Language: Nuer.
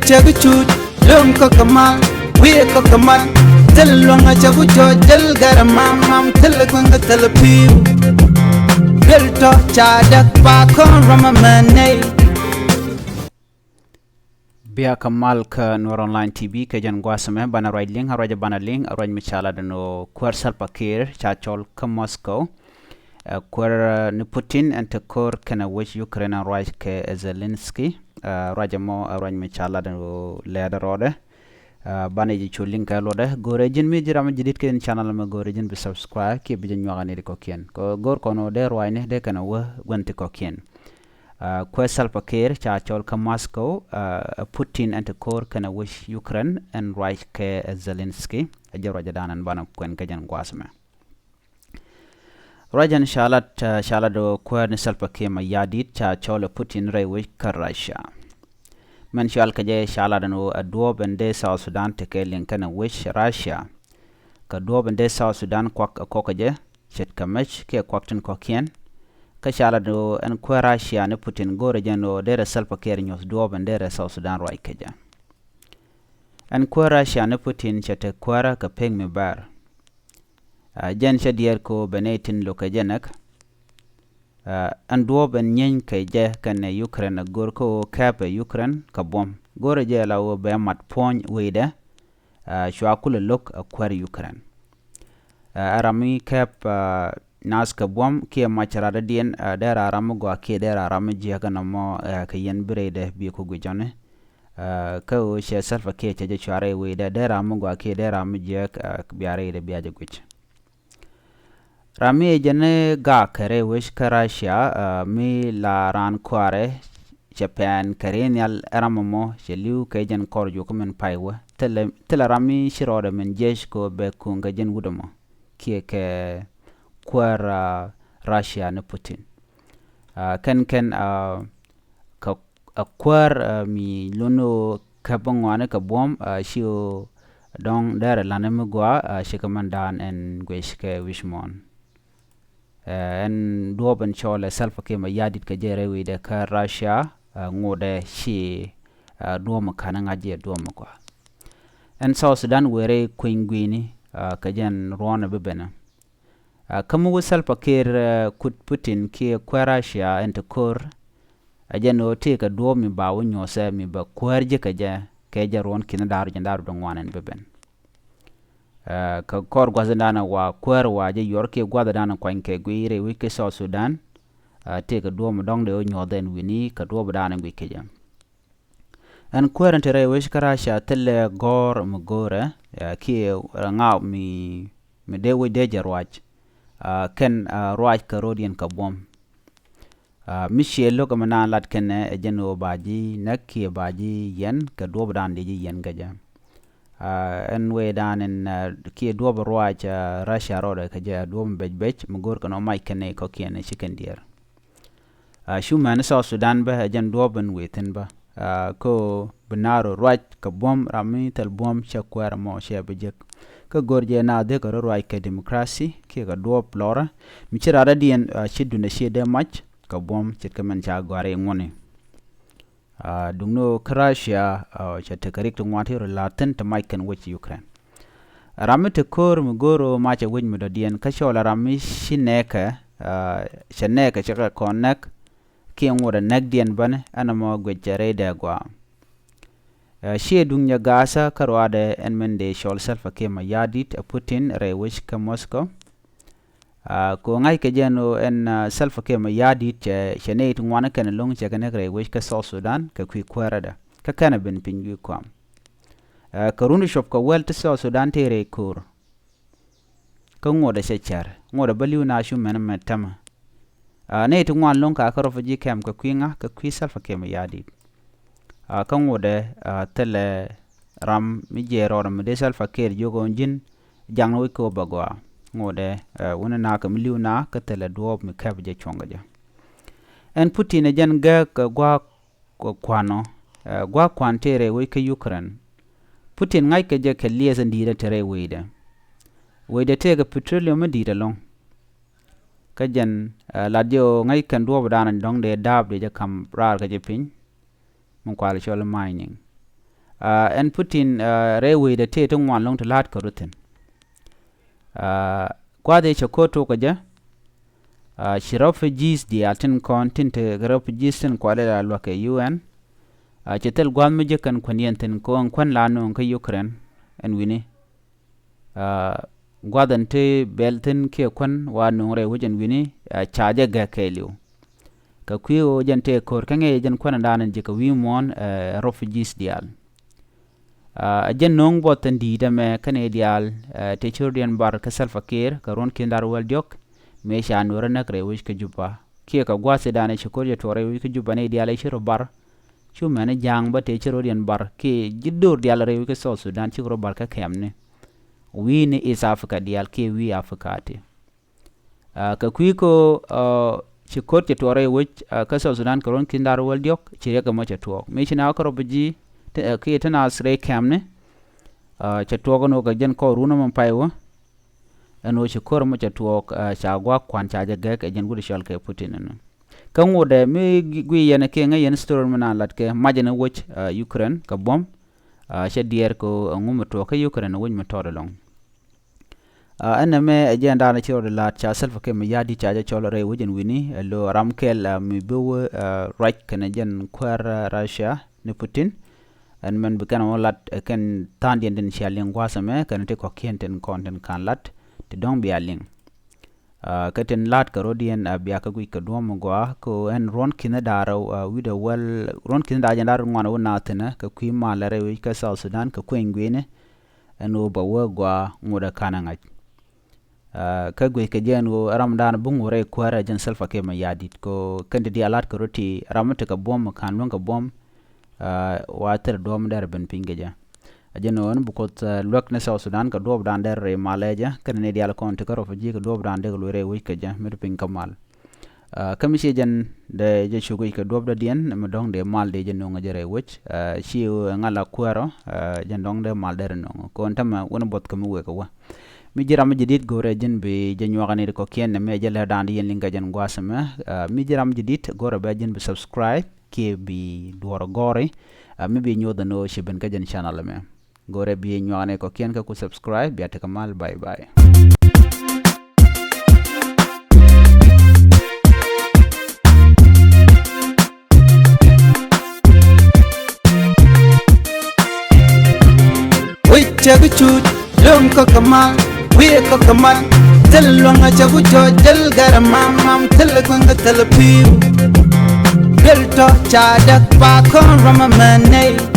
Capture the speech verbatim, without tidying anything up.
Cɛ ki cut lo̱ŋ kä kɛ mal, wi̱i̱ kä kɛ mal. Thil luäŋ a cɛ ku cɔc, thil gɛr a mam mam, thil kueŋ kä thil pi̱i̱u. Thil tɔ̱ ca däk pa kɔn ram a mɛn nɛy. Bia kä mal kä Nuer Online T V kɛ jɛn gua̱a̱th ɛmɛ, banɛ ruac liŋ, a ruac, banɛ liŋ a ruac mi ca lat ɛn ɣöö kuäär Salva Kiir ca cɔl kä Moscow. Ɛ, kuäär, ɛ, ni Putin ɛn te ko̱r kɛnɛ wec Ukraine ɛn ruac kɛ, ɛ, Zelensky. Ɛ, ruac ɛmɔ ɛ ruac mi ca lat ɛn ɣöö lɛɛt ɛ rɔɔdɛ. Ɛ, banɛ jɛ cu liŋ kɛ luɔtdɛ. Go̱rɛ ji̱n mi ji̱ ram mi ji̱ di̱t kɛ in channel ɛmɛ, go̱rɛ ji̱n bi subscribe kiɛ bi jɛ nyuak ɛ ni ti kɔ̱kiɛn. Kɛ go̱r kɔn ɣöö dee ruacni dee kɛnɛ wä gua̱n ti kɔ̱kiɛn. Ɛ, kuäär Salva Kiir ca cɔl kä Moscow, ɛ, Putin ɛn te ko̱r kɛnɛ wec Ukraine ɛn ruac kɛ, ɛ, Zelensky. Ɛ jɛ ruac ɛ da̱a̱n ɛn banɛ kuɛn kɛ jɛn gua̱a̱th ɛmɛ. Ruac ɛn ca lat, ɛ, ca lat ɣöö kuäär ni Salva Kiir Mayardit ca cɔl ɛ Putin rɛy wec kä Russia. Mɛn cɔal kɛ jɛ ca lat ɛn ɣöö ɛ duɔ̱ɔ̱p ɛn dee South Sudan tekɛ liŋ kɛnɛ wec Russia. Kɛ duɔ̱ɔ̱p ɛn dee South Sudan kuak ɛ kɔk kɛ jɛ, ce̱tkɛ mec kiɛ kuak tin kɔ̱kiɛn. Kä ca lat ɛn ɣöö ɛn kuäär Russia ni Putin go̱o̱rɛ jɛn ɣöö derɛ Salva Kiir nyuɔ̱th duɔ̱ɔ̱p ɛn derɛ South Sudan ruac kɛ jɛ. Ɛn kuäär Russia ni Putin cɛ te kuäärä kɛ pek mi bär. Ɛ, jɛn cɛ diɛɛr kɛ ɣöö bɛ nɛy tin lo̱k kɛ jɛ näk. Ɛ, ɛn duɔ̱ɔ̱p ɛn nyieeny kɛ jɛ kɛnɛ Ukraine ɛ go̱r kä ɣöö kɛpɛ Ukraine kɛ buɔ̱m. Go̱rɛ jɛ la ɣöö bɛ mat puɔ̱ny wecdɛ, ɛ, cua kulɛ lo̱k ɛ kuäär Ukraine. Ɛ, ɛ ram mi kɛp, ɛ, naath kɛ buɔ̱m kiɛ mac radädiɛn, ɛ, dee raa ram mi gɔaa kiɛ dee raa ram mi jiäk ɛn ɛmɔ, ɛ, kɛ yɛn bi rɛydɛ bi ku guic ɔni. Ɛ, kä ɣöö cɛ Salva Kiir cɛ jɛ cua rɛy wecdɛ, dee raa mi gɔaa kiɛ dee raa mi jiäk, ɛ, bia rɛydɛ bia jɛ guic. Ram mi ɛ jɛn ni gak kɛ rɛy wec kä Russia, ɛ, mi la raan kɔaarɛ cɛ pɛn kɛ ri nhial ɛ ram ɛmɔ cɛ li̱w kɛ jɛn kɔr juɔk min pay wä. Thilɛ, thilɛ ram mi ci rɔɔdɛ min jiɛc kɛ ɣöö bɛ kuŋ kɛ jɛn wut ɛmɔ kiɛ kɛ kuäär, ɛ, Russia ni Putin. Ɛ, kɛn kɛn, ɛ, kɛ, ɛ, kuäär, ɛ, mi lon ɣöö käp ŋɔaani kɛ buɔ̱m, ɛ, ci ɣöö dɔ̱ŋ derɛ la̱t ni mi gɔaa, ɛ, cikɛ mɛn da̱a̱n ɛn guic kɛ wi̱c muɔ̱ɔ̱n. Ɛ, ɛn duɔ̱ɔ̱p ɛn cɔɔl ɛ Salva Kiir Mayardit kɛ jɛ rɛy wecdɛ kä Russia, ɛ, ŋotdɛ ci, ɛ, duɔ̱ɔ̱p mi ka̱n ŋa̱c jɛ duɔ̱ɔ̱p mi gɔaa. Ɛn South Sudan wëë rɛy kueny gui̱i̱ni, ɛ, kɛ jɛn ruɔ̱ɔ̱n ɛ bi ben ɛ. Ɛ, kä mi wä Salva Kiir, ɛ, kut Putin kiɛ kuäär Russia ɛn te ko̱r, ɛ jɛn ɣöö tëëkɛ duɔ̱ɔ̱p mi ba wä nyuɔ̱thɛ mi bɛ kuäär ji̱ kɛ jɛ, kɛ jɛ ruɔ̱n ki̱n da̱r ji̱n da̱r duŋ ŋuan ɛn bi ben. Ɛ, kɛ kɔr gua̱thdan wa kuäär wa jɛ yuɔr kiɛ gua̱thdan kuany kɛ guiy rɛy wec kä South Sudan, ɛ, tëëkɛ duɔ̱ɔ̱p mi dɔ̱ŋ dee wä nyuɔ̱thɛ ɛn wi̱ni kɛ duɔ̱ɔ̱pdan guic kɛ jɛ. Ɛn kuäär ɛn te rɛy wec kä Russia thilɛ gɔ̱r mi go̱o̱rɛ, ɛ, kiɛ rɛ ŋaw mi, mi dee wec dee jɛ ruac. Ɛ, kɛn, ɛ, ruac kɛ ro̱diɛn kɛ buɔ̱m. Ɛ, mi ciɛ lo̱k ɛmɛ naan lat kɛnɛ ɛ jɛn ɣöö ba ji̱ näk kiɛ ba ji̱ yiɛn kɛ duɔ̱ɔ̱pdan dee ji̱ yiɛn kɛ jɛ. Ɛ, ɛn wecdan ɛn, ɛ, kiɛ duɔ̱ɔ̱p ruac, ɛ, Russia rɔɔdɛ kɛ jɛ duɔ̱ɔ̱p mi bec bec mi go̱o̱r kɛn ɔ mac kɛnɛ kɔ̱kiɛn ɛ ci kɛn diɛɛr. Ɛ, cu mɛn South Sudan bä ɛ jɛn duɔ̱ɔ̱p ɛn wëë thi̱n bä. Ɛ, kä bi naar rɔ ruac kɛ buɔ̱m ram mi thil buɔ̱m cɛ kuäär ɛmɔ cɛ bi jek. Kä go̱r jɛ naath dhiekä rɔ ruac kɛ democracy kiɛ kɛ duɔ̱ɔ̱p lɔrä. Mi ci rat rɔ̱diɛn, ɛ, ci duundɛ ci dee mac kɛ buɔ̱m ce̱tkɛ mɛn ca gɔ̱a̱r i̱ ŋuɔ̱ni. Ɛ, duŋni ɣöö kä Russia, ɛ, cɛ tekɛ rik ti ŋuan ti rɔ la̱r thi̱n ti mac kɛn wec Ukraine. Ram mi te ko̱o̱r mi go̱o̱r ɣöö macɛ wec mi dɔ̱diɛn kä cɔl ɛ ram mi ci nɛɛkɛ, ɛ, cɛ nɛɛkɛ cɛ kɛ kɔn näk kiɛ ŋuɔ̱t ɛ näkdiɛn bäni ɛn ɛmɔ guic cɛ rɛydɛ gɔaa. Ɛ, ciɛ duŋ nyɛ Gaza kä ruaadɛ ɛn min dee cɔl Salva Kiir Mayardit ɛ Putin rɛy wec kä Moscow. Ɛ, kɛ ɣöö ŋa̱ckɛ jɛn ɣöö ɛn, ɛ, Salva Kiir Mayardit cɛ, cɛ nɛy ti ŋuan kɛn lo̱ŋ cɛ kɛ näk rɛy wec kä South Sudan kɛ kui̱ kuäärädɛ. Kä kɛn ɛ ben piny wi̱i̱ kɔam. Ɛ, kɛ run ti cop kɛ wäl ti South Sudan tëë rɛy ko̱o̱r. Kä ŋuɔ̱tdɛ cɛ cär. Ŋuɔ̱tdɛ bä li̱w na cu mɛn mɛ tämɛ. Ɛ, nɛy ti ŋuan lo̱ŋ ka kä refugee camp kɛ kui̱ ŋa, kɛ kui̱ Salva Kiir Mayardit. Ɛ, kä ŋuɔ̱tdɛ, ɛ, thilɛ ram mi jiɛɛr rɔɔdɛ mi dee Salva Kiir jiök ɣöö ji̱n jaŋni wec kɛ ɣöö bɛ gɔaa. Ŋuɔ̱tdɛ, ɛ, wuni na kɛ mi li̱w na kä thilɛ duɔ̱ɔ̱p mi kɛp jɛ cuɔ̱ŋ kɛ jɛ. Ɛn Putin ɛ jɛn gääk kɛ gua̱a̱k kuan ɔ, ɛ, gua̱a̱k kuan tëë rɛy wec kä Ukraine. Putin ŋa̱ckɛ jɛ kɛ liɛth in di̱i̱t ɛ te rɛy wecdɛ. Wecdɛ tëëkɛ petroleum mi di̱i̱t ɛlɔ̱ŋ. Kä jɛn, ɛ, lat jɛ ɣöö ŋäc kɛn duɔ̱ɔ̱pdan dɔ̱ŋ dee da̱a̱p dee jɛ ka̱m raar kä jɛ piny. Mi kual cɔl mining. Ɛn Putin rɛy wecdɛ tëë ti ŋuan lɔŋ ti la̱a̱t kɛ rut thi̱n. Gua̱a̱th ëë cɛ ko̱r tuɔɔk kɛ jɛ, ci refugees diaal tin kɔn tin te refugees tin kualɛ la luäk kɛ U N. Ci thil gua̱a̱th mi jek kɛn kuän yɛn thi̱n kɛ ɣöö ɛn kuän la nööŋ kä Ukraine ɛn wi̱ni. Gua̱a̱th ɛn te bɛl thi̱n kiɛ kuän wa nööŋ rɛy wec ɛn wi̱ni, ca jɛ gɛk kɛɛliw. Kɛ kui̱ ɣöö jɛn tëë ko̱r kä ŋäc jɛn kuändan ɛn ji̱ kɛ wi̱i̱ muɔ̱ɔ̱n refugees diaal. Ɛ jɛn no̱o̱ŋ buɔth tin di̱i̱t ɛmɛ kä nɛy diaal tëë ci rɔ̱diɛn bar kä Salva Kiir kɛ ruɔ̱n ki̱n da̱r wäl diɔ̱k mëë ca nuɔ̱ɔ̱rä näk rɛy wec kä Juba. Kiɛ kɛ gua̱a̱th ëëdan ëë ci ko̱r jɛ tuɔɔk rɛy wec kä Juba nɛy diaal ëë ci rɔ bar. Cu mɛn ja̱a̱ŋ bä tëë ci rɔ̱diɛn bar kiɛ ji̱ do̱r diaal rɛy wec kä South Sudan cikɛ rɔ bar kä kɛmni. Wi̱i̱ni East Africa diaal kiɛ wi̱i̱ Africa ti. Kɛ kui̱ kä ci ko̱r cɛ tuɔɔk rɛy wec kä South Sudan kɛ ruɔ̱n ki̱n da̱r wäl diɔ̱k ci riɛk ɛmɔ cɛ tuɔɔk mi ci na kä rɔ bi ji̱ kiɛ te na rɛy kɛmni. Cɛ tuɔɔk ɛn ɣöö kɛ jɛn kɔɔr run ɛmɔ pay wä. Ɛn ɣöö ci ko̱r ɛmɔ cɛ tuɔɔk ca gua̱a̱k kua̱n ca jɛ gɛk ɛ jɛn wut cɔl kɛ Putin ɛn. Kä ŋotdɛ mi guiy yɛn kiɛ ŋäc yɛn story mi na lat kɛ mac ɛn wec Ukraine kɛ buɔ̱m. Cɛ diɛɛr kɛ ɣöö ɛŋu mi tuɔɔk kä Ukraine wec mi tɔɔt ɛlɔ̱ŋ. Ɛn ɛmɛ ɛ jɛn daanɛ ci rɔɔdɛ la̱a̱t ca Salva Kiir Mayardit ca jɛ cɔl rɛy wec ɛn wi̱ni ɛ lo̱ ram kɛl mi bi wä ruac kɛnɛ jɛn kuäär Russia ni Putin. Ɛn mɛn bi kɛn wä lat ɛ kɛn tha̱a̱ŋdiɛn tin cia liŋ gua̱a̱th ɛmɛ kɛnɛ ti kɔ̱kiɛn tin kɔn tin ka̱n lat ti dɔ̱ŋ bia liŋ. Kä tin la̱a̱t kɛ rɔ̱diɛn bia kä guic kɛ duɔ̱ɔ̱m gɔaa kɛ ɛn ruɔ̱n ki̱n da̱a̱r wi̱dɛ wäl ruɔ̱n ki̱n da̱a̱r jɛn da̱a̱r ŋuan wä naath thi̱nɛ kɛ kui̱ mal rɛy wec kä South Sudan kɛ kueny gui̱ni. Ɛn ɣöö bɛ wä gɔaa ŋot ɛ ka̱n ɛ ŋa̱c. Kä guic kɛ jɛ ɛn ɣöö ram da̱a̱n bi ŋot rɛy kuäärä jɛn Salva Kiir Mayardit kɛ ɣöö kɛn ti diaal la̱t kɛ rɔ̱ ti ram mi tekɛ buɔ̱m ka̱n luäŋ kɛ buɔ̱m. Wa thil duɔ̱ɔ̱m dɛr ben piny kɛ jɛ. A jɛn ɣöö ni bi Kuoth luäk ni South Sudan kɛ duɔ̱ɔ̱p da̱a̱n dɛr rɛy mal ɛ jɛ kɛn ni diaal kɔn ti kä rɔ̱ ji̱ kɛ duɔ̱ɔ̱p da̱a̱n dɛr kɛ luɔ̱c rɛy wec kɛ jɛ mi ti piny kä mal. Kä mi ciɛ jɛn dee jɛ cuk wi̱c kɛ duɔ̱p dɔ̱diɛn mi dɔ̱ŋ dee mal dee jɛ no̱ŋ jɛ rɛy wec. Ci ŋa̱l a kuäärɔ jɛn dɔ̱ŋ dee mal dee rɛ no̱ŋ kɔn tämɛ wun buɔth kä mi wek kɛ wä. Mi ji̱ ram mi ji̱ di̱t go̱rɛ ji̱n bi jɛ nyuakä ni kɔ̱kiɛn nɛ mɛ jɛ lɛ da̱a̱n di yɛn liŋ kɛ jɛn gua̱a̱th mɛ. Mi ji̱ ram mi ji̱ di̱t go̱rɛ bɛ ji̱n bi subscribe kiɛ bi duɔ̱ɔ̱r gɔ̱ri. Mi bi nyoth ɛn ɣöö ci ben kä jɛn channel mɛ. Go̱rɛ bi nyuaknɛ kɔ̱kiɛn kä ku subscribe bia tekɛ mal bye bye. Wi̱c cɛ bi cuc lo̱ŋ kɔ̱kä mal wi̱i̱ kɔ̱kä mal. Thil luɔ̱ŋ a cɛ ku cɔc thil gɛrɛ mam mam thil kueŋ kä thil pi̱i̱w. Thil tɔ̱ ca däk pa kɔn rɔmɛ mɛ nɛy.